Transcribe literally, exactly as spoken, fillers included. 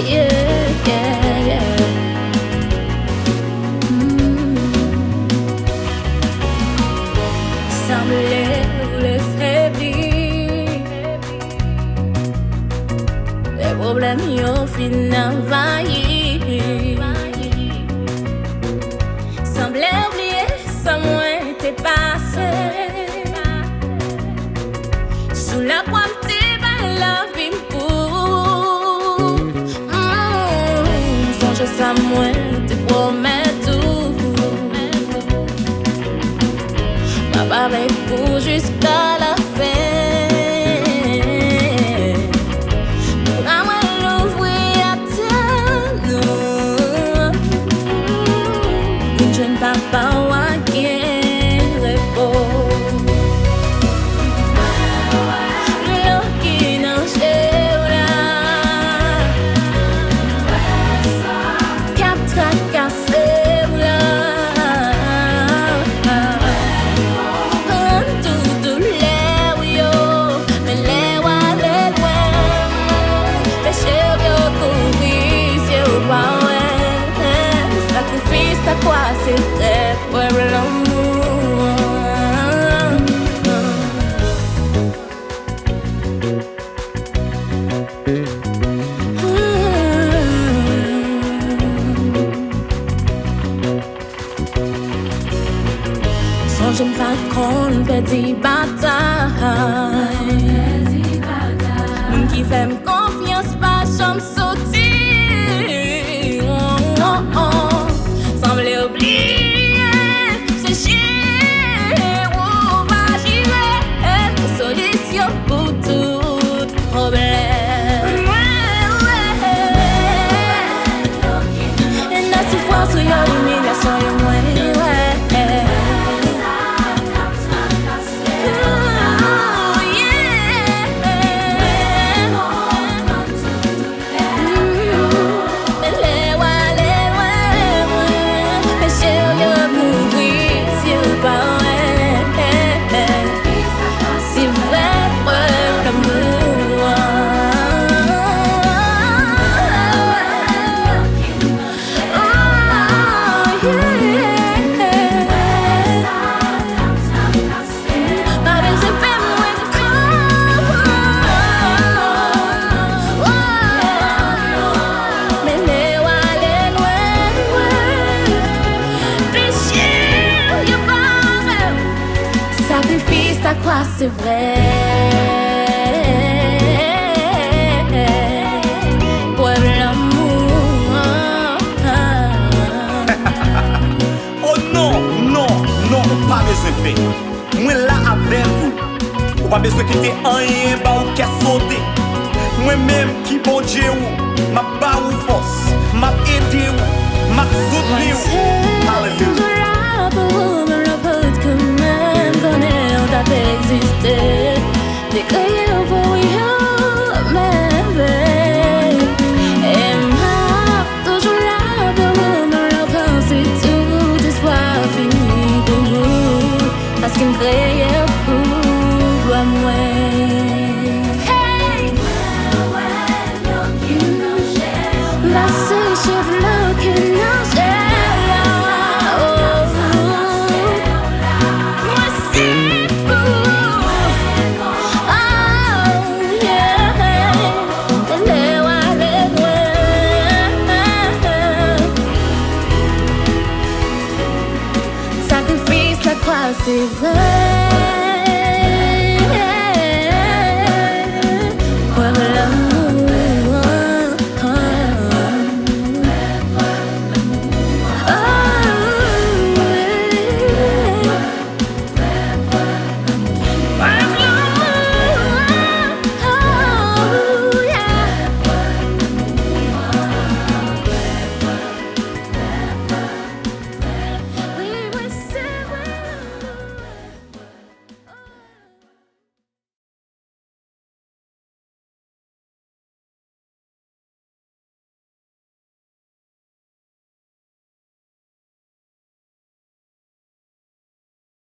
Yeah, yeah, yeah. Mm. Sanble ou lè febli, lè pwoblèm yo fin anvayi. Sanble ou bliye sa mwen te pase. Sou la kwa m te bay lavi m pou ou. Mm, sonje sa mwen te pwomèt ou. M ap avèk ou jiska la fen. Bra mwen louvri atann ou. Vin jwenn papa w ak gen repo. Dlo ki nan je w la, k ap trakase w la, rann tout doulè w yo. Men lè w ale lwen, peche w yo kouvri zye w pa wè. Sakrifis lakwa se vrè prèv lanmou an. Sonje m pa t konn pèdi batay. Moun ki fè m konfyans pa janm soti. Oh, oh, oh. Sanble w bliye, se Jewova Jire, solisyon pou tout pwoblèm. Nan soufrans ou yo, imilyasyon yo, mwen wè. Ooh, yeah. Men lè w ale lwen, peche w yo kouvri zye w pa wè. Se vrè prèv lanmou an. Oh, yeah. Pa bezwen pè mwen ankò. Men lè w ale lwen, peche w yo pa wè. Sakrifis lakwa se vrè prèv lanmou an. Oh non, non, non, ou pa bezwen pè. Mwen la avèk ou. Ou pa bezwen kite anyen ba ou kè sote. Mwen menm ki Bondye ou, m ap ba ou fòs, m ap ede ou, m ap soutni ou. Alelouya. Toujou la pou ou, menm lè w pa t konn menm konnen w t ap egziste. Te kreye w pou yon mèvèy. E m ap toujou la pou ou, menm lè w panse tout espwa fini pou ou. Paske m kreye w pou glwa mwen. Hey! Pase cheve ki nan je w la, oh. Mwen se pou ou. Oh, yeah. Lè w ale lwen. Sakrifis lakwa se vrè